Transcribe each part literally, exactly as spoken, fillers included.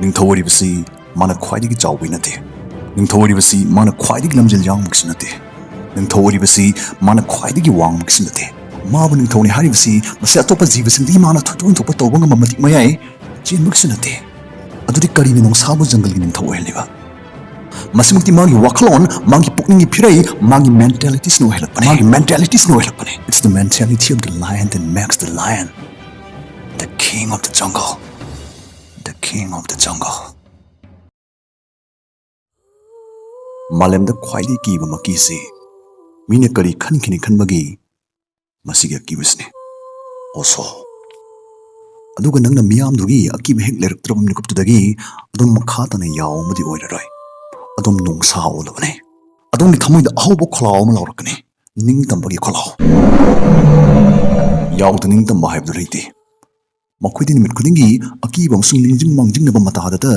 ꯅꯤꯡꯊꯧ ꯑꯣꯏꯔꯤꯕꯁꯤ ꯃꯥꯅ ꯈ꯭ꯋꯥꯏꯗꯒꯤ ꯆꯥꯎꯕꯩ ꯅꯠꯇꯦ꯫ ꯅꯤꯡꯊꯧ ꯑꯣꯏꯔꯤꯕꯁꯤ ꯃꯥꯅ ꯈ꯭ꯋꯥꯏꯗꯒꯤ ꯂꯝꯖꯦꯜ ꯌꯥꯡꯕꯒꯤꯁꯨ ꯅꯠꯇꯦ꯫ ꯅꯤꯡꯊꯧ ꯑꯣꯏꯔꯤꯕꯁꯤ ꯃꯥꯅ ꯈ꯭ꯋꯥꯏꯗꯒꯤ ꯋꯥꯡꯕꯒꯤꯁꯨ ꯅꯠꯇꯦ꯫ ꯃꯥꯕꯨ ꯅꯤꯡꯊꯧꯅꯤ ꯍꯥꯏꯔꯤꯕꯁꯤ ꯃꯁꯤ ꯑꯇꯣꯞꯄ ꯖꯤꯕꯁꯤꯡꯗꯒꯤ ꯃꯥꯅ ꯊꯣꯏꯗꯣꯛ ꯍꯦꯟꯗꯣꯛꯄ ꯇꯧꯕ ꯉꯝꯕ ꯃꯇꯤꯛ ꯃꯌꯥꯏ ꯆꯦꯟꯕꯒꯤꯁꯨ ꯅꯠꯇꯦ꯫ ꯑꯗꯨꯗꯤ ꯀꯔꯤꯅ ꯅꯣꯡꯁꯥꯕꯨ ꯖꯪꯒꯜꯒꯤ ꯅꯤꯡꯊꯧ ꯑꯣꯏꯍꯜꯂꯤꯕ? ꯃꯁꯤꯃꯛꯇꯤ ꯃꯥꯒꯤ ꯋꯥꯈꯜꯂꯣꯟ, ꯃꯥꯒꯤ ꯄꯨꯛꯅꯤꯡꯒꯤ ꯐꯤꯔꯩ, ꯃꯥꯒꯤ mentalityꯁꯤꯅ ꯑꯣꯏꯍꯜꯂꯛꯄꯅꯤ꯫ ꯃꯥꯒꯤ mentalityꯁꯤꯅ ꯑꯣꯏꯍꯜꯂꯛꯄꯅꯤ꯫ It's the mentality of the lion that makes the lion the king of the jungle. The king of the jungle. ꯃꯥꯂꯦꯝꯗ ꯈ꯭ꯋꯥꯏꯗꯒꯤ ꯀꯤꯕ ꯃꯀꯤꯁꯤ ꯃꯤꯅ ꯀꯔꯤ ꯈꯟꯈꯤꯅꯤ ꯈꯟꯕꯒꯤ ꯃꯁꯤꯒꯤ ꯑꯀꯤꯕꯁꯤꯅꯤ꯫ ꯑꯣꯁꯣ꯫ ꯑꯗꯨꯒ ꯅꯪꯅ ꯃꯤꯌꯥꯝꯗꯨꯒꯤ ꯑꯀꯤꯕ ꯍꯦꯛ ꯂꯩꯔꯛꯇ꯭ꯔꯕ ꯃꯤꯀꯨꯞꯇꯨꯗꯒꯤ ꯑꯗꯨꯝ ꯃꯈꯥ ꯇꯥꯅ ꯌꯥꯎ ꯑꯃꯗꯤ ꯑꯣꯏꯔꯔꯣꯏ꯫ ꯑꯗꯨꯝ ꯅꯣꯡꯁꯥ ꯑꯣꯜꯂꯕꯅꯤ꯫ ꯑꯗꯣꯝꯒꯤ ꯊꯃꯣꯏꯗ ꯑꯍꯧꯕ ꯈꯣꯜꯂꯥꯎ ꯑꯃ ꯂꯥꯎꯔꯛꯀꯅꯤ꯫ ꯅꯤꯡꯇꯝꯕꯒꯤ ꯈꯣꯜꯂꯥꯎ꯫ ꯌꯥꯎꯗ ꯅꯤꯡꯇꯝꯕ ꯍꯥꯏꯕꯗꯨ ꯂꯩꯇꯦ꯫ ꯃꯈꯣꯏꯗꯤ ꯅꯨꯃꯤꯠ ꯈꯨꯗꯤꯡꯒꯤ ꯑꯀꯤꯕ ꯑꯃꯁꯨꯡ ꯅꯤꯡꯖꯤꯡ ꯃꯥꯡꯖꯤꯡꯅꯕ ꯃꯇꯥꯗꯇ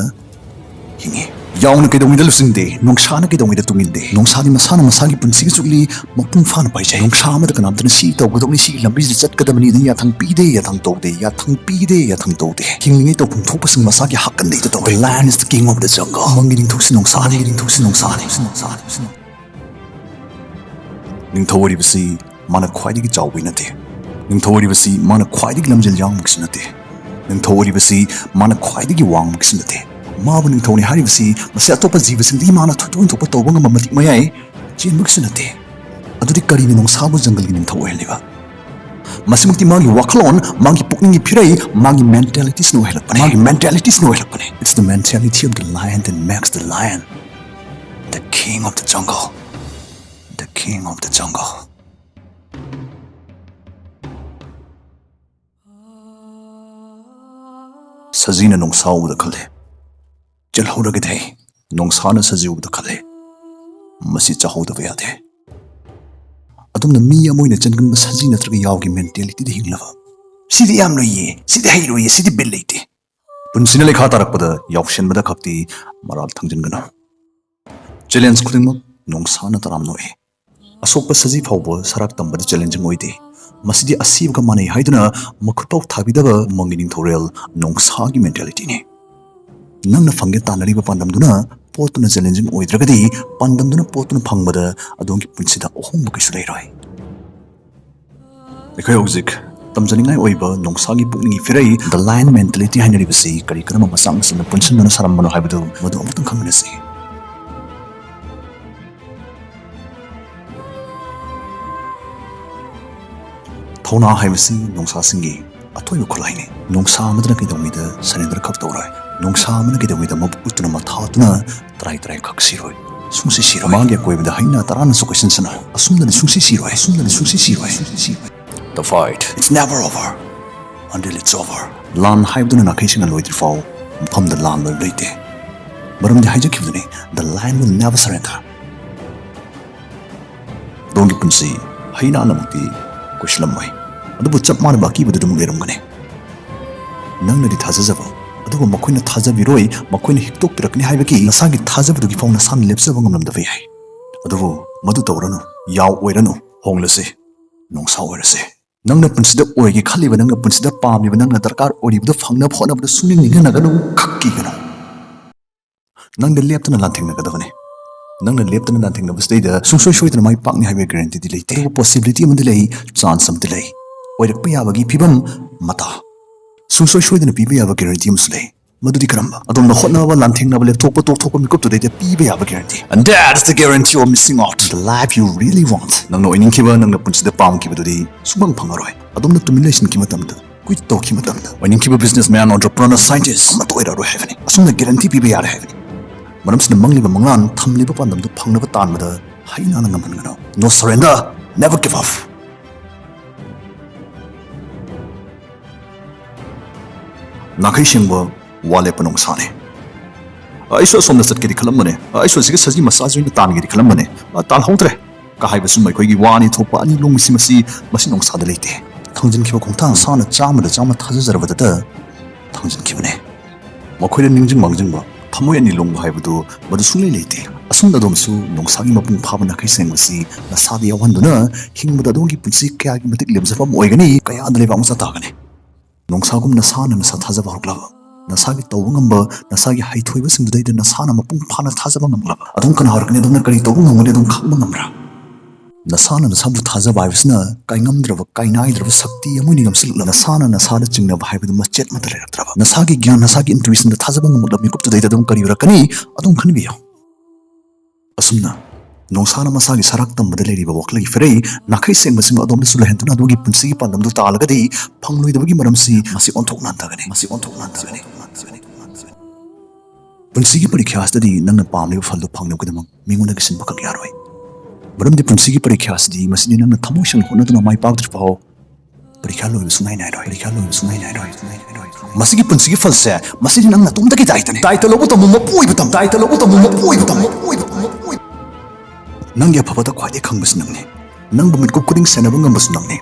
ꯍꯤꯡꯉꯤ꯫ ꯌꯥꯎꯅ ꯀꯩꯗꯧꯉꯩꯗ ꯂꯨꯆꯤꯡꯗꯦ, ꯅꯣꯡꯁꯥꯅ ꯀꯩꯗꯧꯉꯩꯗ ꯇꯨꯡꯏꯟꯗꯦ꯫ ꯅꯣꯡꯁꯥꯗꯤ ꯃꯁꯥꯅ ꯃꯁꯥꯒꯤ ꯄꯨꯟꯁꯤꯒꯤ ꯆꯨꯞꯂꯤ ꯃꯄꯨꯡ ꯐꯥꯅ ꯄꯥꯏꯖꯩ꯫ ꯅꯣꯡꯁꯥ ꯑꯃꯗ ꯀꯅꯥꯝꯇꯅ ꯁꯤ ꯇꯧꯒꯗꯧꯅꯤ, ꯁꯤꯒꯤ ꯂꯝꯕꯤꯁꯤꯗ ꯆꯠꯀꯗꯕꯅꯤ, ꯑꯗꯨꯅ ꯌꯥꯊꯪ ꯄꯤꯗꯦ, ꯌꯥꯊꯪ ꯇꯧꯗꯦ, ꯌꯥꯊꯪ ꯄꯤꯗꯦ, ꯌꯥꯊꯪ ꯇꯧꯗꯦ꯫ ꯍꯤꯡꯂꯤꯉꯩ ꯇꯧꯐꯝ ꯊꯣꯛꯄꯁꯤꯡ ꯃꯁꯥꯒꯤ ꯍꯛꯀꯟꯗꯩꯗ ꯇꯧꯏ꯫ The lion is the king of the jungle. ꯎꯃꯪꯒꯤ ꯅꯤꯡꯊꯧꯁꯤ ꯅꯣꯡꯁꯥꯅꯤ, ꯅꯤꯡꯊꯧꯁꯤ ꯅꯣꯡꯁꯥꯅꯤ꯫ ꯅꯤꯡꯊꯧ ꯑꯣꯏꯔꯤꯕꯁꯤ ꯃꯥꯅ ꯈ꯭ꯋꯥꯏꯗꯒꯤ ꯆꯥꯎꯕꯒꯤ ꯅꯠꯇꯦ꯫ ꯅꯤꯡꯊꯧ ꯑꯣꯏꯔꯤꯕꯁꯤ ꯃꯥꯅ ꯈ꯭ꯋꯥꯏꯗꯒꯤ ꯂꯝꯖꯦꯜ ꯌꯥꯡꯕꯒꯤꯁꯨ ꯅꯠꯇꯦ꯫ ꯅꯤꯡꯊꯧ ꯑꯣꯏꯔꯤꯕꯁꯤ ꯃꯥꯅ ꯈ꯭ꯋꯥꯏꯗꯒꯤ ꯋꯥꯡꯕꯒꯤꯁꯨ ꯅꯠꯇꯦ꯫ ꯃꯥꯕꯨ ꯅꯤꯡꯊꯧꯅꯤ ꯍꯥꯏꯔꯤꯕꯁꯤ ꯃꯁꯤ ꯑꯇꯣꯞꯄ ꯖꯤꯕꯁꯤꯡꯗꯒꯤ ꯃꯥꯅ ꯊꯣꯏꯗꯣꯛ ꯍꯦꯟꯗꯣꯛꯄ ꯇꯧꯕ ꯉꯝꯕ ꯃꯇꯤꯛ ꯃꯌꯥꯏ ꯆꯦꯟꯕꯒꯤꯁꯨ ꯅꯠꯇꯦ꯫ ꯑꯗꯨꯗꯤ ꯀꯔꯤꯅ ꯅꯣꯡꯁꯥꯕꯨ ꯖꯪꯒꯜꯒꯤ ꯅꯤꯡꯊꯧ ꯑꯣꯏꯍꯜꯂꯤꯕ? ꯃꯁꯤꯃꯛꯇꯤ ꯃꯥꯒꯤ ꯋꯥꯈꯜꯂꯣꯟ, ꯃꯥꯒꯤ ꯄꯨꯛꯅꯤꯡꯒꯤ ꯐꯤꯔꯩ, ꯃꯥꯒꯤ mentalityꯁꯤꯅ ꯑꯣꯏꯍꯜꯂꯛꯄꯅꯤ꯫ ꯃꯥꯒꯤ mentalityꯁꯤꯅ ꯑꯣꯏꯍꯜꯂꯛꯄꯅꯤ꯫ It's the mentality of the lion that makes the lion the king of the jungle. The king of the jungle. ꯁꯖꯤꯅ ꯅꯣꯡꯁꯥ ꯎꯕꯗ ꯈꯜꯂꯦ, "ꯆꯦꯜꯍꯧꯔꯒꯦꯗꯦ"꯫ ꯅꯣꯡꯁꯥꯅ ꯁꯖꯤ ꯎꯕꯗ ꯈꯜꯂꯦ, "ꯃꯁꯤ ꯆꯥꯍꯧꯗꯕ ꯌꯥꯗꯦ"꯫ ꯑꯗꯣꯝꯅ ꯃꯤ ꯑꯃ ꯑꯣꯏꯅ ꯆꯟꯒꯟꯕ ꯁꯖꯤ ꯅꯠꯇ꯭ꯔꯒ ꯌꯥꯎꯒꯤ mentalityꯗ ꯍꯤꯡꯂꯕ? "ꯁꯤꯗꯤ ꯌꯥꯝ ꯂꯨꯏꯌꯦ, ꯁꯤꯗꯤ ꯍꯩꯔꯣꯏꯌꯦ, ꯁꯤꯗꯤ ꯕꯤꯠ ꯂꯩꯇꯦ"꯫ ꯄꯨꯟꯁꯤꯅ ꯂꯩꯈꯥ ꯇꯥꯔꯛꯄꯗ ꯌꯥꯎꯁꯦꯟꯕꯗ ꯈꯛꯇꯤ ꯃꯔꯥꯜ ꯊꯥꯡꯖꯤꯟꯒꯅꯨ꯫ Challenge ꯈꯨꯗꯤꯡꯃꯛ ꯅꯣꯡꯁꯥꯅ ꯇꯔꯥꯝꯅ ꯑꯣꯛꯏ꯫ ꯑꯁꯣꯛꯄ ꯁꯖꯤ ꯐꯥꯎꯕ ꯁꯔꯥꯛ ꯇꯝꯕꯗ challenging ꯑꯣꯏꯗꯦ꯫ ꯃꯁꯤꯗꯤ ꯑꯁꯤꯕꯒ ꯃꯥꯟꯅꯩ ꯍꯥꯏꯗꯨꯅ ꯃꯈꯨꯠꯐꯥꯎ ꯊꯥꯕꯤꯗꯕ ꯎꯃꯪꯒꯤ ꯅꯤꯡꯊꯧꯔꯦꯜ ꯅꯣꯡꯁꯥꯒꯤ mentalityꯅꯤ꯫ ꯅꯪꯅ ꯐꯪꯒꯦ ꯇꯥꯟꯅꯔꯤꯕ ꯄꯥꯟꯗꯝꯗꯨꯅ ꯄꯣꯠꯇꯨꯅ ꯆꯦꯂꯦꯟꯖꯤꯡ ꯑꯣꯏꯗ꯭ꯔꯒꯗꯤ, ꯄꯥꯟꯗꯝꯗꯨꯅ ꯄꯣꯠꯇꯨꯅ ꯐꯪꯕꯗ ꯑꯗꯣꯝꯒꯤ ꯄꯨꯟꯁꯤꯗ ꯑꯍꯣꯡꯕ ꯀꯩꯁꯨ ꯂꯩꯔꯣꯏ꯫ ꯑꯩꯈꯣꯏ ꯍꯧꯖꯤꯛ ꯇꯝꯖꯅꯤꯡꯉꯥꯏ ꯑꯣꯏꯕ ꯅꯣꯡꯁꯥꯒꯤ ꯄꯨꯛꯅꯤꯡꯒꯤ ꯐꯤꯔꯩ, The Lion Mentality ꯍꯥꯏꯅꯔꯤꯕꯁꯤ ꯀꯔꯤ ꯀꯔꯝꯕ ꯃꯆꯥꯛ ꯃꯆꯥꯛꯅ ꯄꯨꯟꯁꯤꯟꯗꯨꯅ ꯁꯥꯔꯝꯕꯅꯣ ꯍꯥꯏꯕꯗꯨ ꯃꯗꯨ ꯑꯃꯨꯛꯇꯪ ꯈꯪꯃꯤꯟꯅꯁꯤ꯫ ꯊꯧꯅꯥ ꯍꯥꯏꯕꯁꯤ ꯅꯣꯡꯁꯥꯁꯤꯡꯒꯤ ꯑꯊꯣꯏꯕ ꯈꯨꯠꯂꯥꯏꯅꯤ꯫ ꯅꯣꯡꯁꯥ ꯑꯃꯗꯨꯅ ꯀꯩꯗꯧꯉꯩꯗ ꯁꯔꯦꯟꯗꯔ ꯈꯛ ꯇꯧꯔꯣꯏ꯫ ꯅꯣꯡꯁꯥ ꯑꯃꯅ ꯀꯩꯗꯧꯉꯩꯗ ꯃꯕꯨꯛ ꯎꯠꯇꯨꯅ ꯃꯊꯥꯗꯨꯅ ꯇꯔꯥꯏ ꯇꯔꯥꯏ ꯈꯛ ꯁꯤꯔꯣꯏ꯫ ꯁꯨꯡꯁꯤ ꯁꯤꯔꯣꯏ꯫ ꯃꯥꯒꯤ ꯑꯀꯣꯏꯕꯗ ꯍꯩꯅ ꯇꯔꯥꯅꯁꯨ ꯀꯣꯏꯁꯤꯟꯁꯅꯨ꯫ ꯑꯁꯨꯝꯅꯗꯤ ꯁꯨꯡꯁꯤ ꯁꯤꯔꯣꯏ꯫ ꯑꯁꯨꯝꯅꯗꯤ ꯁꯨꯡꯁꯤ ꯁꯤꯔꯣꯏ꯫ ꯁꯨꯡꯁꯤ ꯁꯤꯔꯣꯏ꯫ The fight, it's never over until it's over. ꯂꯥꯟ ꯍꯥꯏꯕꯗꯨꯅ ꯅꯥꯈꯩꯁꯤꯡꯅ ꯂꯣꯏꯗ꯭ꯔꯤ ꯐꯥꯎ ꯃꯐꯝꯗ ꯂꯥꯟ ꯂꯣꯏꯕ ꯂꯩꯇꯦ꯫ ꯃꯔꯝꯗꯤ ꯍꯥꯏꯖꯈꯤꯕꯗꯨꯅꯤ, The Lion will never surrender. ꯑꯗꯣꯝꯒꯤ ꯄꯨꯟꯁꯤ ꯍꯩꯅꯥꯅꯃꯛꯇꯤ ꯀꯣꯏꯁꯤꯜꯂꯝꯃꯣꯏ, ꯑꯗꯨꯕꯨ ꯆꯞ ꯃꯥꯟꯅꯕ ꯑꯀꯤꯕꯗꯨ ꯑꯗꯨꯝ ꯂꯩꯔꯝꯒꯅꯤ꯫ ꯅꯪꯅꯗꯤ ꯊꯥꯖꯖꯕ, ꯑꯗꯨꯕꯨ ꯃꯈꯣꯏꯅ ꯊꯥꯖꯕꯤꯔꯣꯏ, ꯃꯈꯣꯏꯅ ꯍꯤꯛꯇꯣꯛꯄꯤꯔꯛꯀꯅꯤ ꯍꯥꯏꯕꯒꯤ ꯅꯁꯥꯒꯤ ꯊꯥꯖꯕꯗꯨꯒꯤ ꯐꯥꯎ ꯅꯁꯥꯅ ꯂꯦꯞꯆꯕ ꯉꯝꯂꯝꯗꯕ ꯌꯥꯏ꯫ ꯑꯗꯨꯕꯨ ꯃꯗꯨ ꯇꯧꯔꯅꯨ, ꯌꯥꯎ ꯑꯣꯏꯔꯅꯨ, ꯍꯣꯡꯂꯁꯤ, ꯅꯣꯡꯁꯥ ꯑꯣꯏꯔꯁꯤ꯫ ꯅꯪꯅ ꯄꯨꯟꯁꯤꯗ ꯑꯣꯏꯒꯦ ꯈꯜꯂꯤꯕ, ꯅꯪꯅ ꯄꯨꯟꯁꯤꯗ ꯄꯥꯝꯃꯤꯕ, ꯅꯪꯅ ꯗꯔꯀꯥꯔ ꯑꯣꯏꯔꯤꯕꯗꯨ ꯐꯪꯅꯕ ꯍꯣꯠꯅꯕꯗ ꯁꯨꯡꯅꯤꯡ ꯅꯤꯡꯍꯟꯅꯒꯅꯨ, ꯈꯛ ꯀꯤꯒꯅꯨ꯫ ꯅꯪꯗ ꯂꯦꯞꯇꯅ ꯂꯥꯟꯊꯦꯡꯅꯒꯗꯕꯅꯤ꯫ ꯅꯪꯅ ꯂꯦꯞꯇꯅ ꯂꯥꯟꯊꯦꯡꯅꯕꯁꯤꯗꯩꯗ ꯁꯨꯡꯁꯣꯏ ꯁꯣꯏꯗꯅ ꯃꯥꯏ ꯄꯥꯛꯅꯤ ꯍꯥꯏꯕꯒꯤ ꯒꯦꯔꯦꯟꯇꯤꯗꯤ ꯂꯩꯇꯦ꯫ ꯑꯗꯨꯕꯨ ꯄꯣꯁꯤꯕꯤꯂꯤꯇꯤ ꯑꯃꯗꯤ ꯂꯩ, ꯆꯥꯟꯁ ꯑꯃꯗꯤ ꯂꯩ꯫ ꯑꯣꯏꯔꯛꯄ ꯌꯥꯕꯒꯤ ꯐꯤꯕꯝ ꯃꯇꯥ꯫ ꯁꯨꯡꯁꯣꯏ ꯁꯣꯏꯗꯅ ꯄꯤꯕ ꯌꯥꯕ ꯒꯦꯔꯦꯟꯇꯤ ꯑꯃꯁꯨ ꯂꯩ꯫ ꯃꯗꯨꯗꯤ ꯀꯔꯝꯕ? ꯑꯗꯣꯝꯅ ꯍꯣꯠꯅꯕ, ꯂꯥꯟꯊꯦꯡꯅꯕ, ꯂꯦꯞꯊꯣꯛꯄ, ꯇꯣꯛꯊꯣꯛꯄ ꯃꯤꯀꯨꯞꯇꯨꯗꯩꯗ ꯄꯤꯕ ꯌꯥꯕ guarantee. And that's the guarantee of missing out the life you really want. ꯅꯪꯅ ꯑꯣꯏꯅꯤꯡꯈꯤꯕ, ꯅꯪꯅ ꯄꯨꯟꯁꯤꯗ ꯄꯥꯝꯈꯤꯕꯗꯨꯗꯤ ꯁꯨꯡꯐꯪ ꯐꯪꯉꯔꯣꯏ꯫ ꯑꯗꯣꯝꯅ ꯇꯨꯃꯤꯟ ꯂꯩꯁꯤꯟꯈꯤ ꯃꯇꯝꯗ, ꯀ꯭ꯋꯤꯠ ꯇꯧꯈꯤ ꯃꯇꯝꯗ, ꯑꯣꯏꯅꯤꯡꯈꯤꯕ ꯕꯤꯖꯤꯅꯦꯁꯃꯦꯟ, ꯑꯣꯟꯇꯔꯄ꯭ꯔꯅꯔ, ꯁꯥꯏꯟꯇꯤꯁ ꯑꯃꯠꯇ ꯑꯣꯏꯔꯛꯑꯔꯣꯏ ꯍꯥꯏꯕꯅꯤ꯫ ꯑꯁꯨꯝꯅ ꯒꯦꯔꯦꯟꯇꯤ ꯄꯤꯕ ꯌꯥꯔꯦ ꯍꯥꯏꯕꯅꯤ꯫ ꯃꯔꯝꯁꯤꯅ ꯃꯪꯂꯤꯕ ꯃꯪꯂꯥꯟ, ꯊꯝꯂꯤꯕ ꯄꯥꯟꯗꯝꯗꯨ ꯐꯪꯅꯕ ꯇꯥꯟꯕꯗ ꯍꯩꯅꯥꯅ ꯉꯝꯍꯟꯒꯅꯨ꯫ No surrender, never give up. ꯅꯥꯈꯩ ꯁꯦꯡꯕ ꯋꯥ ꯂꯦꯞꯄ ꯅꯣꯡꯁꯥꯅꯦ꯫ ꯑꯩꯁꯨ ꯑꯁꯣꯝꯗ ꯆꯠꯀꯦꯗꯤ ꯈꯜꯂꯝꯕꯅꯦ, ꯑꯩꯁꯨ ꯑꯁꯤꯒꯤ ꯁꯖꯤ ꯃꯆꯥꯁꯤ ꯑꯣꯏꯅ ꯇꯥꯟꯒꯦꯗꯤ ꯈꯜꯂꯝꯕꯅꯦ꯫ ꯑ, ꯇꯥꯜꯍꯧꯗ꯭ꯔꯦ꯫ ꯀ ꯍꯥꯏꯕ ꯁꯨꯝ ꯑꯩꯈꯣꯏꯒꯤ ꯋꯥ ꯑꯅꯤ ꯊꯣꯛꯄ ꯑꯅꯤ ꯂꯣꯡꯕꯁꯤ ꯃꯁꯤ, ꯃꯁꯤ ꯅꯣꯡꯁꯥꯗ ꯂꯩꯇꯦ꯫ ꯊꯥꯡꯖꯤꯟꯈꯤꯕ ꯈꯣꯡꯊꯥꯡ ꯁꯥꯅ ꯆꯥꯝꯃꯗ ꯆꯥꯝꯃ ꯊꯥꯖꯖꯔꯕꯗꯇ ꯊꯥꯡꯖꯤꯟꯈꯤꯕꯅꯦ꯫ ꯃꯈꯣꯏꯗ ꯅꯤꯡꯁꯤꯡ ꯃꯥꯡꯖꯤꯡꯕ, ꯊꯃꯣꯏ ꯑꯅꯤ ꯂꯣꯡꯕ ꯍꯥꯏꯕꯗꯨ ꯃꯗꯨ ꯁꯨꯡꯂꯩ ꯂꯩꯇꯦ꯫ ꯑꯁꯨꯝꯅ ꯑꯗꯣꯝꯁꯨ ꯅꯣꯡꯁꯥꯒꯤ ꯃꯄꯨꯡ ꯐꯥꯕ ꯅꯥꯈꯩ ꯁꯦꯡꯕꯁꯤ ꯅꯁꯥꯗ ꯌꯥꯎꯍꯟꯗꯨꯅ ꯍꯤꯡꯕꯗ ꯑꯗꯣꯝꯒꯤ ꯄꯨꯟꯁꯤ ꯀꯌꯥꯒꯤ ꯃꯇꯤꯛ ꯂꯦꯝꯖꯕ ꯑꯃ ꯑꯣꯏꯒꯅꯤ, ꯀꯌꯥꯗ ꯂꯩꯕꯥꯛ ꯃꯆꯥ ꯇꯥꯒꯅꯤ꯫ ꯅꯣꯡꯁꯥꯒꯨꯝ ꯅꯁꯥꯅ ꯅꯁꯥ ꯊꯥꯖꯕ ꯍꯧꯔꯛꯂꯕ? ꯅꯁꯥꯒꯤ ꯇꯧꯕ ꯉꯝꯕ, ꯅꯁꯥꯒꯤ ꯍꯩꯊꯣꯏꯕꯁꯤꯡꯗꯨꯗꯩꯗ ꯅꯁꯥꯅ ꯃꯄꯨꯡ ꯐꯥꯅ ꯊꯥꯖꯕ ꯉꯝꯂꯕ? ꯑꯗꯨꯝ ꯀꯅꯥ ꯍꯧꯔꯛꯀꯅꯤ? ꯑꯗꯣꯝꯅ ꯀꯔꯤ ꯇꯧꯕ ꯉꯝꯒꯅꯤ? ꯑꯗꯨꯝ ꯈꯪꯕ ꯉꯝꯕ꯭ꯔꯥ? ꯅꯁꯥꯅ ꯅꯁꯥꯕꯨ ꯊꯥꯖꯕ ꯍꯥꯏꯕꯁꯤꯅ ꯀꯥꯏꯉꯝꯗ꯭ꯔꯕ, ꯀꯥꯏꯅꯥꯏꯗ꯭ꯔꯕ ꯁꯛꯇꯤ ꯑꯃ ꯑꯣꯏꯅ ꯉꯝꯁꯤꯜꯂꯛꯂꯕ, ꯅꯁꯥꯅ ꯅꯁꯥꯗ ꯆꯤꯡꯅꯕ ꯍꯥꯏꯕꯗꯨ ꯃꯆꯦꯠ ꯑꯃꯠꯇ ꯂꯩꯔꯛꯇ꯭ꯔꯕ, ꯅꯁꯥꯒꯤ ꯒ꯭ꯌꯥꯟ, ꯅꯁꯥꯒꯤ intuitionꯗ ꯊꯥꯖꯕ ꯉꯝꯂꯛꯂꯕ ꯃꯤꯀꯨꯞꯇꯨꯗꯩꯗ ꯑꯗꯨꯝ ꯀꯔꯤ ꯑꯣꯏꯔꯛꯀꯅꯤ? ꯑꯗꯨꯝ ꯈꯟꯕꯤꯌꯨ꯫ ꯑꯁꯨꯝꯅ ꯅꯣꯡꯁꯥꯅ ꯃꯁꯥꯒꯤ ꯁꯔꯥꯛ ꯇꯝꯕꯗ ꯂꯩꯔꯤꯕ ꯋꯥꯈꯜꯒꯤ ꯐꯤꯔꯩ ꯅꯥꯈꯩ ꯁꯦꯡꯕꯁꯤꯡ ꯑꯗꯣꯝꯗꯁꯨ ꯂꯩꯍꯟꯗꯨꯅ ꯑꯗꯨꯒꯤ ꯄꯨꯟꯁꯤꯒꯤ ꯄꯥꯟꯗꯝꯗꯨ ꯇꯥꯜꯂꯒꯗꯤ ꯐꯪꯂꯣꯏꯗꯕꯒꯤ ꯃꯔꯝꯁꯤ ꯃꯁꯤ ꯑꯣꯟꯊꯣꯛꯅ ꯍꯟꯊꯒꯅꯤ, ꯃꯁꯤ ꯑꯣꯟꯊꯣꯛꯅ ꯍꯟꯊꯒꯅꯤ꯫ ꯄꯨꯟꯁꯤꯒꯤ ꯄꯔꯤꯈ꯭ꯌꯥꯁꯤꯗꯗꯤ ꯅꯪꯅ ꯄꯥꯝꯂꯤꯕ ꯐꯜꯗꯨ ꯐꯪꯅꯕꯒꯤꯗꯃꯛ ꯃꯤꯉꯣꯟꯗꯒꯤ ꯁꯤꯟꯕꯈꯛ ꯌꯥꯔꯣꯏ꯫ ꯃꯔꯝꯗꯤ ꯄꯨꯟꯁꯤꯒꯤ ꯄꯔꯤꯈ꯭ꯌꯥꯁꯤꯗꯤ ꯃꯁꯤꯗꯤ ꯅꯪꯅ ꯊꯃꯣꯏ ꯁꯦꯡꯅ ꯍꯣꯠꯅꯗꯨꯅ ꯃꯥꯏ ꯄꯥꯛꯇ꯭ꯔꯤ ꯐꯥꯎ ꯄꯔꯤꯈ꯭ꯌꯥ ꯂꯣꯏꯕ ꯁꯨꯡꯉꯥꯏ ꯅꯥꯏꯔꯣꯏ, ꯄꯔꯤꯈ꯭ꯌꯥ ꯂꯣꯏꯕ ꯁꯨꯡꯉꯥꯏ ꯅꯥꯏꯔꯣꯏ꯫ ꯃꯁꯤꯒꯤ ꯄꯨꯟꯁꯤꯒꯤ ꯐꯜꯁꯦ, ꯃꯁꯤꯗꯤ ꯅꯪ ꯅꯇꯣꯝꯇꯒꯤ ꯗꯥꯏꯇꯅꯤ꯫ ꯗꯥꯏꯇ ꯂꯧꯕ ꯇꯝꯃꯨ, ꯃꯄꯨ ꯑꯣꯏꯕ ꯇꯝꯃꯨ꯫ ꯗꯥꯏꯇ ꯂꯧꯕ ꯇꯝꯃꯨ, ꯃꯄꯨ ꯑꯣꯏꯕ ꯇꯝꯃꯨ꯫ ꯅꯪꯒꯤ ꯑꯐꯕꯗ ꯈ꯭ꯋꯥꯏꯗꯒꯤ ꯈꯪꯕꯁꯤ ꯅꯪꯅꯤ꯫ ꯅꯪꯕꯨ ꯃꯤꯠꯀꯨꯞ ꯈꯨꯗꯤꯡ ꯁꯦꯟꯅꯕ ꯉꯝꯕꯁꯨ ꯅꯪꯅꯤ꯫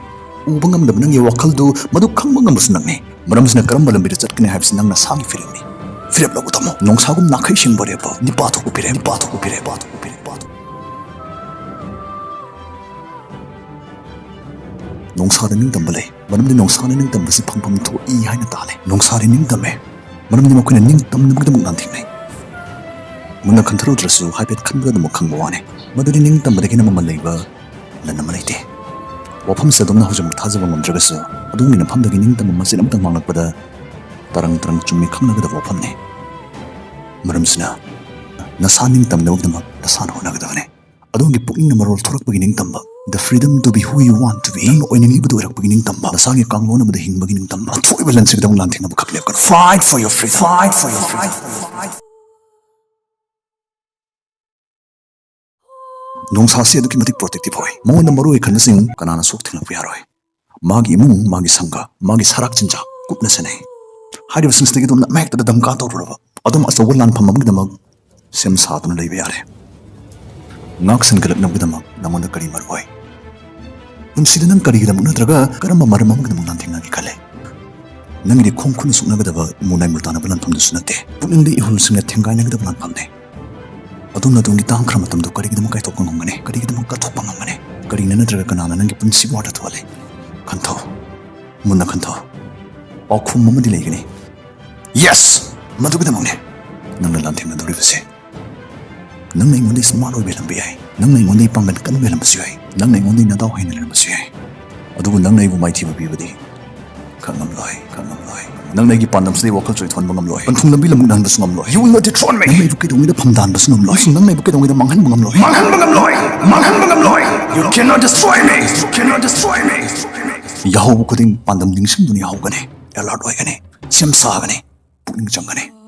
ꯎꯕ ꯉꯝꯗꯕ ꯅꯪꯒꯤ ꯋꯥꯈꯜꯗꯨ ꯃꯗꯨ ꯈꯪꯕ ꯉꯝꯕꯁꯨ ꯅꯪꯅꯤ꯫ ꯃꯔꯝꯁꯤꯅ ꯀꯔꯝꯕ ꯂꯝꯕꯤꯗ ꯆꯠꯀꯅꯤ ꯍꯥꯏꯕꯁꯤ ꯅꯪ ꯅꯁꯥꯒꯤ ꯐꯤꯔꯦꯞꯅꯤ꯫ ꯐꯤꯔꯦꯞ ꯂꯧꯕ ꯇꯝꯃꯨ꯫ ꯅꯣꯡꯁꯥꯒꯨꯝ ꯅꯥꯈꯩ ꯁꯤꯡꯕ ꯂꯦꯞꯄꯨ꯫ ꯅꯤꯄꯥ ꯊꯣꯛꯄ ꯐꯤꯔꯦꯞ, ꯅꯤꯄꯥ ꯊꯣꯛꯄ ꯐꯤꯔꯦꯞ, ꯅꯤꯄꯥ ꯊꯣꯛꯄ ꯐꯤꯔꯦꯞ꯫ ꯅꯣꯡꯁꯥꯗ ꯅꯤꯡꯇꯝꯕ ꯂꯩ, ꯃꯔꯝꯗꯤ ꯅꯣꯡꯁꯥꯅ ꯅꯤꯡꯇꯝꯕꯁꯤ ꯐꯪꯐꯝ ꯊꯣꯛꯏ ꯍꯥꯏꯅ ꯇꯥꯜꯂꯤ꯫ ꯅꯣꯡꯁꯥꯗꯤ ꯅꯤꯡꯇꯝꯃꯦ, ꯃꯔꯝꯗꯤ ꯃꯈꯣꯏꯅ ꯅꯤꯡꯇꯝꯅꯕꯒꯤꯗꯃꯛ ꯂꯥꯟꯊꯦꯡꯅꯩ꯫ ꯃꯨꯟꯅ ꯈꯟꯊꯔꯨꯗ꯭ꯔꯁꯨ ꯍꯥꯏꯐꯦꯠ ꯈꯟꯕꯗ ꯑꯗꯨꯃꯛ ꯈꯪꯕ ꯋꯥꯅꯤ, ꯃꯗꯨꯗꯤ ꯅꯤꯡꯇꯝꯕꯗꯒꯤ ꯍꯦꯟꯅ ꯃꯃꯜ ꯂꯩꯕ ꯂꯟ ꯑꯃ ꯂꯩꯇꯦ꯫ ꯋꯥꯐꯝꯁꯦ ꯑꯗꯣꯝꯅ ꯍꯧꯖꯤꯛꯃꯛ ꯊꯥꯖꯕ ꯉꯝꯗ꯭ꯔꯒꯁꯨ, ꯑꯗꯣꯝꯒꯤ ꯅꯐꯝꯗꯒꯤ ꯅꯤꯡꯇꯝꯕ ꯃꯆꯦꯠ ꯑꯃꯇꯪ ꯃꯥꯡꯂꯛꯄꯗ ꯇꯔꯪ ꯇꯔꯪ ꯆꯨꯝꯃꯤ ꯈꯪꯅꯒꯗꯕ ꯋꯥꯐꯝꯅꯤ꯫ ꯃꯔꯝꯁꯤꯅ ꯅꯁꯥ ꯅꯤꯡꯇꯝꯅꯕꯒꯤꯗꯃꯛ ꯅꯁꯥꯅ ꯍꯣꯠꯅꯒꯗꯕꯅꯤ꯫ ꯑꯗꯣꯝꯒꯤ ꯄꯨꯛꯅꯤꯡꯅ ꯃꯔꯣꯜ ꯊꯣꯔꯛꯄꯒꯤ ꯅꯤꯡꯇꯝꯕ, the freedom to be who you want to be, ꯅꯪꯅ ꯑꯣꯏꯅꯤꯡꯂꯤꯕꯗꯨ ꯑꯣꯏꯔꯛꯄꯒꯤ ꯅꯤꯡꯇꯝꯕ, ꯅꯁꯥꯒꯤ ꯀꯥꯡꯂꯣꯟ ꯑꯃꯗ ꯍꯤꯡꯕꯒꯤ ꯅꯤꯡꯇꯝꯕ, ꯑꯊꯣꯏꯕ ꯂꯟꯁꯤꯒꯤꯗꯃꯛ ꯂꯥꯟꯊꯦꯡꯅꯕ ꯈꯛ ꯂꯦꯞꯀꯅꯨ꯫ Fight for your freedom. Fight for your freedom. ꯅꯣꯡꯁꯥꯁꯤ ꯑꯗꯨꯛꯀꯤ ꯃꯇꯤꯛ protective ꯑꯣꯏ꯫ ꯃꯉꯣꯟꯗ ꯃꯔꯨ ꯑꯣꯏ ꯈꯟꯕꯁꯤꯡ ꯀꯅꯥꯅꯁꯨ ꯊꯦꯡꯂꯛꯄ ꯌꯥꯔꯣꯏ꯫ ꯃꯥꯒꯤ ꯏꯃꯨꯡ, ꯃꯥꯒꯤ ꯁꯪꯒ, ꯃꯥꯒꯤ ꯁꯔꯥꯛ ꯆꯤꯟꯖꯥꯛ ꯀꯨꯞꯅ ꯁꯦꯟꯅꯩ꯫ ꯍꯥꯏꯔꯤꯕꯁꯤꯡꯁꯤꯗꯒꯤ ꯑꯗꯣꯝꯅ ꯑꯃ ꯍꯦꯛꯇꯗ ꯙꯝꯀꯥ ꯇꯧꯔꯨꯔꯕ, ꯑꯗꯣꯝ ꯑꯆꯧꯕ ꯂꯥꯟꯐꯝ ꯑꯃꯒꯤꯗꯃꯛ ꯁꯦꯝ ꯁꯥꯗꯨꯅ ꯂꯩꯕ ꯌꯥꯔꯦ꯫ ꯉꯥꯛ ꯁꯦꯟꯒꯠꯂꯛꯅꯕꯒꯤꯗꯃꯛ ꯅꯉꯣꯟꯗ ꯀꯔꯤ ꯃꯔꯨ ꯑꯣꯏ? ꯄꯨꯟꯁꯤꯗ ꯅꯪ ꯀꯔꯤꯒꯤꯗꯃꯛ ꯅꯠꯇ꯭ꯔꯒ ꯀꯔꯝꯕ ꯃꯔꯝ ꯑꯃꯒꯤꯗꯃꯛ ꯂꯥꯟꯊꯦꯡꯅꯒꯦ ꯈꯜꯂꯦ? ꯅꯪꯒꯤꯗꯤ ꯈꯣꯡ ꯈꯨꯠꯅ ꯁꯣꯛꯅꯒꯗꯕ, ꯏꯃꯨ ꯅꯥꯏꯃꯨ ꯇꯥꯅꯕ ꯂꯥꯟꯐꯝꯗꯨꯁꯨ ꯅꯠꯇꯦ꯫ ꯄꯨꯛꯅꯤꯡꯗ ꯏꯍꯨꯜꯁꯤꯡꯅ ꯊꯦꯡꯒꯥꯏꯅꯒꯗꯕ ꯂꯥꯟꯐꯝꯅꯦ꯫ ꯑꯗꯣꯝꯅ ꯑꯗꯣꯝꯒꯤ ꯇꯥꯡꯈ꯭ꯔ ꯃꯇꯝꯗꯨ ꯀꯔꯤꯒꯤꯗꯃꯛ ꯀꯥꯏꯊꯣꯛꯄ ꯉꯝꯒꯅꯤ? ꯀꯔꯤꯒꯤꯗꯃꯛ ꯀꯠꯊꯣꯛꯄ ꯉꯝꯒꯅꯤ? ꯀꯔꯤꯅ ꯅꯠꯇ꯭ꯔꯒ ꯀꯅꯥꯅ ꯅꯪꯒꯤ ꯄꯨꯟꯁꯤꯕꯨ ꯑꯥꯔꯊ ꯊꯣꯛꯍꯜꯂꯤ? ꯈꯟꯊꯧ꯫ ꯃꯨꯟꯅ ꯈꯟꯊꯧ꯫ ꯄꯥꯎꯈꯨꯝ ꯑꯃꯗꯤ ꯂꯩꯒꯅꯤ꯫ Yes! ꯃꯗꯨꯒꯤꯗꯃꯛꯅꯦ ꯅꯪꯅ ꯂꯥꯟꯊꯦꯡꯅꯗꯧꯔꯤꯕꯁꯦ꯫ ꯅꯪꯅ ꯑꯩꯉꯣꯟꯗ ꯁ꯭ꯃꯥꯔꯠ ꯑꯣꯏꯕ ꯍꯦꯜꯂꯝꯕ ꯌꯥꯏ, ꯅꯪꯅ ꯑꯩꯉꯣꯟꯗ ꯄꯥꯡꯒꯜ ꯀꯟꯕ ꯍꯦꯜꯂꯝꯕꯁꯨ ꯌꯥꯏ, ꯅꯪꯅ ꯑꯩꯉꯣꯟꯗ ꯅꯗꯥꯎ ꯍꯩꯅ ꯂꯩꯔꯝꯕꯁꯨ ꯌꯥꯏ, ꯑꯗꯨꯕꯨ ꯅꯪꯅ ꯑꯩꯕꯨ ꯃꯥꯏꯊꯤꯕ ꯄꯤꯕꯗꯤ ꯈꯪꯉꯝꯂꯣꯏ, ꯈꯪꯉꯝꯂꯣꯏ꯫ ꯅꯪꯅ ꯑꯩꯒꯤ ꯄꯥꯟꯗꯝꯁꯤꯗ ꯋꯥꯈꯜ ꯆꯣꯏꯊꯣꯛꯍꯟꯕ ꯉꯝꯂꯣꯏ, ꯄꯟꯊꯨꯡ ꯂꯝꯕꯤ ꯂꯃꯨꯛꯅꯍꯟꯕꯁꯨ ꯉꯝꯂꯣꯏ꯫ You will not dethrone me. ꯅꯪꯅ ꯑꯩꯕꯨ ꯀꯩꯗꯧꯉꯩꯗ ꯐꯝꯗꯥꯍꯟꯕꯁꯨ ꯉꯝꯂꯣꯏ, ꯑꯃꯁꯨꯡ ꯅꯪꯅ ꯑꯩꯕꯨ ꯀꯩꯗꯧꯉꯩꯗ ꯃꯥꯡꯍꯟꯕ ꯉꯝꯂꯣꯏ꯫ ꯃꯥꯡꯍꯟꯕ ꯉꯝꯂꯣꯏ, ꯃꯥꯡꯍꯟꯕ ꯉꯝꯂꯣꯏ꯫ You cannot destroy me. You cannot destroy me. ꯌꯥꯍꯧꯕ ꯈꯨꯗꯤꯡ ꯄꯥꯟꯗꯝ ꯅꯤꯡꯁꯤꯡꯗꯨꯅ ꯌꯥꯍꯧꯒꯅꯤ, ꯑꯦꯂꯔꯠ ꯑꯣꯏꯒꯅꯤ, ꯁꯦꯝ ꯁꯥꯒꯅꯤ, ꯄꯨꯛꯅꯤꯡ ꯆꯪꯒꯅꯤ꯫